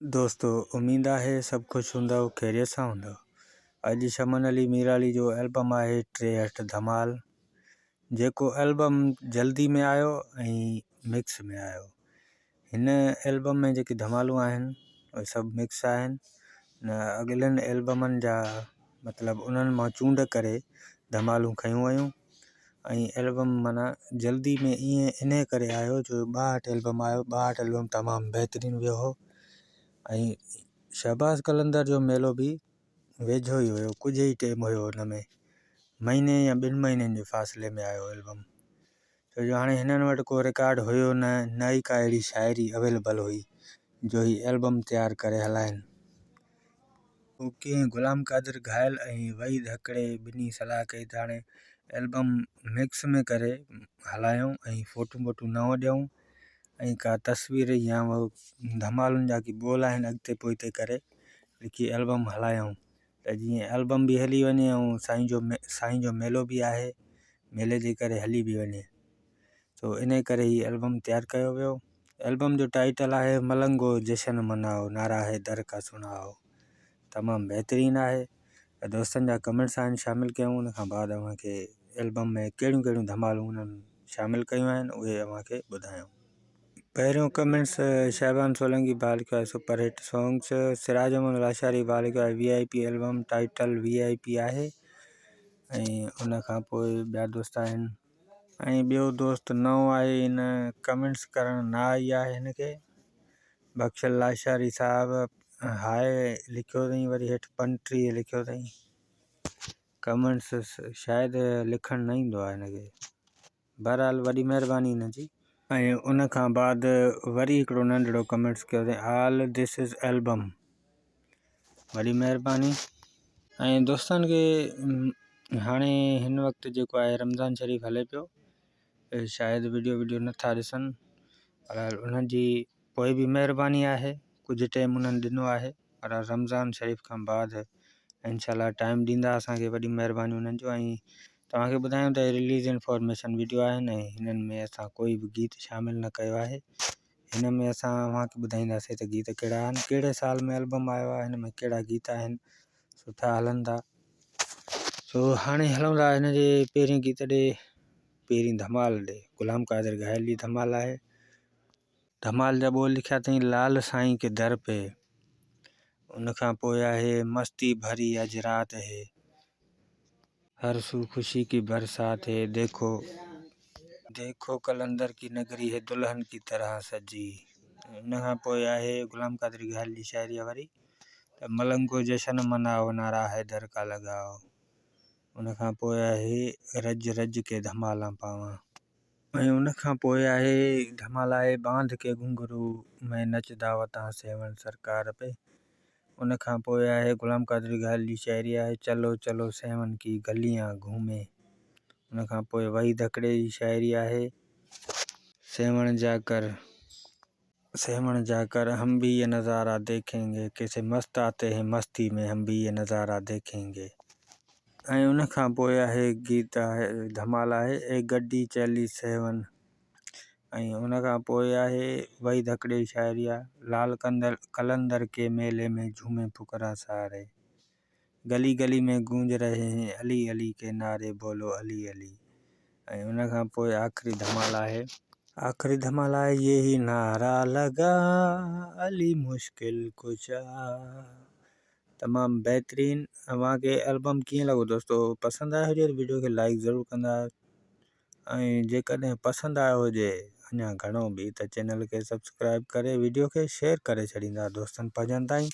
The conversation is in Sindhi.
دوستو اميد آهي سڀ خوش هوندؤ خيريت سان هوندؤ. اڄ شمن علي ميرالي جو البم آهي 63 ڌمال جيڪو البم جلدي ۾ آيو ۽ مڪس ۾ آيو. هن البم ۾ جيڪي ڌمالون آهن اهي سڀ مڪس آهن نه اڳلن البمن جا مطلب انهن مان چونڊ ڪري ڌمالون کنيون ويون ۽ البم معنيٰ جلدي ۾ ائين انهي ڪري آيو جو 62 البم آيو 62 البم تمام بهترين ويو هو ۽ شهباز قلندر جو ميلو به ويجهو ئي هيو ڪجهه ئي ٽيم هيو ان ۾ مهيني يا ٻن مهينن جي فاصلي ۾ آيو البم ڇو جو هاڻي هنن وٽ ڪو رڪارڊ هيو نه نه ئي ڪا اهڙي شاعري اويليبل هئي جو هي البم تيار ڪري هلائين. پوء ڪنهن غلام قادر گهايل ۽ وحيد هڪڙي ٻنهي صلاح ڪئي ته هاڻي البم مڪس ۾ ڪري هلايون ۽ فوٽون ٻوٽون نه ڏيون ۽ ڪا تصوير يا ڌمالن جا ڪي ٻول آهن اڳتي پوئتي ڪري لکي البم هلايون ته جيئن البم به هلي وڃي ۽ سائين جو سائين جو ميلو به آهي ميلي جي ڪري هلي به وڃي سو انهي ڪري هي البم تيار ڪيو ويو البم جو ٽائيٽل آهي ملنگو جشن منائو نعرا حيدر کا سڻائو تمام بهترين آهي ته دوستن جا ڪمينٽس آهن شامل ڪيون ان کان بعد اوهان کي البم ۾ ڪهڙيون ڪهڙيون ڌمالون انهن شامل ڪيون آهن اهي اوهان کي ٻڌايون. پهريون ڪمينٽس شعبان سولنگي ڀاء لکيو آهي super hit songs, Siraj Ahmed Lashari ڀاء لکيو آهي V I P album title V I P آهي ۽ ان کان پوء ٻيا دوست آهن. ۽ ٻيو دوست نئون آهي ان ڪمينٽس ڪرڻ نه آئي آهي هن کي بخشل لاشاري صاحب هاء لکيو اٿئي وري هيٺ 35 لکيو اٿئي ڪمينٽس شايد لکڻ نه ايندو آهي هن کي. بهرحال وڏي مهرباني هن جي. ۽ ان کان بعد وري هڪڙو ننڍڙو ڪمينٽس ڪيو اٿئي آل دس از البم وڏي مهرباني. ۽ دوستن کي هاڻي هن وقت جيڪو آهي رمضان شريف هلي پيو شايد وڊيو وڊيو نٿا ڏسن پر انهن جي پوء به مهرباني آهي ڪجهه ٽائيم انهن ڏنو آهي پر رمضان شريف کان بعد انشاء الله ٽائيم ڏيندا اسانکي وڏي مهرباني انهن جو ۽ توهان کي ٻڌايون ته رليز انفارميشن وڊيو آهن ۽ هنن ۾ اسان ڪوئي به گيت شامل نه ڪيو آهي هن ۾ اسان اوهان کي ٻڌائينداسين ته گيت ڪهڙا آهن ڪهڙي سال ۾ البم آيو آهي هن ۾ ڪهڙا گيت آهن سٺا هلن ٿا سو هاڻي هلون ٿا هن جي پهرين گيت ڏي پهرين ڌمال ڏي غلام قادر گهايل جي ڌمال آهي ڌمال جا ٻول لکيا اٿئين لال سائين ڪي در پي ان کان پوء آهي مستي ڀري اڄ رات هي هر سو خوشي ڪي برسات هي ديکو ديکو قلندر ڪي نگري هي دلهن ڪي طرح سجي ان کان پوء آهي غلام قادر گهايل جي شاعري وري ته ملنگو جشن منائو نعرا حيدر ڪا لڳائو ان کان پوء آهي رج رج ڪي ڌمالان پاوان. ۽ ان کان پوء آهي ڌمال آهي بانڌ ڪي گهنگهرو مين نچدا وتان سيوهڻ سرڪار پي. ان کان پوء آهي غلام قادر گهايل جي شاعري آهي چلو چلو سيوهڻ ڪي گليان گهومي. ان کان پوء وحيد هڪڙي جي شاعري آهي سيوهڻ جا ڪر سيوهڻ جا ڪر هم ڀي يه نظارا ديکين گي ڪيسي مست آتي هين مستي مين هم ڀي يه نظارا ديکين گي. ۽ ان کان پوء آهي گيت آهي ڌمال آهي اي گڊي چلي سيوهڻ ۽ ان کان پوء آهي وحيد هڪڙي جي شاعري آهي لال قلندر ڪي ميلي ۾ جهومي فقرا ساري گلي گلي ۾ گونج رهي هين علي علي ڪي نعري بولو علي علي ۽ ان کان پوء آخري ڌمال آهي. آخري ڌمال آهي يهي نعرا لگا علي مشڪل ڪشا تمام بهترين اوهان کي البم ڪيئن لڳو دوستو پسند آيو هجي ته ويڊيو کي لائڪ ضرور ڪندا ۽ جيڪڏهن پسند آيو هجي اڃا گهڻو به ته چينل کي سبسڪرائب ڪري ويڊيو کي شيئر ڪري ڇڏيندا دوستن پنهنجن تائين.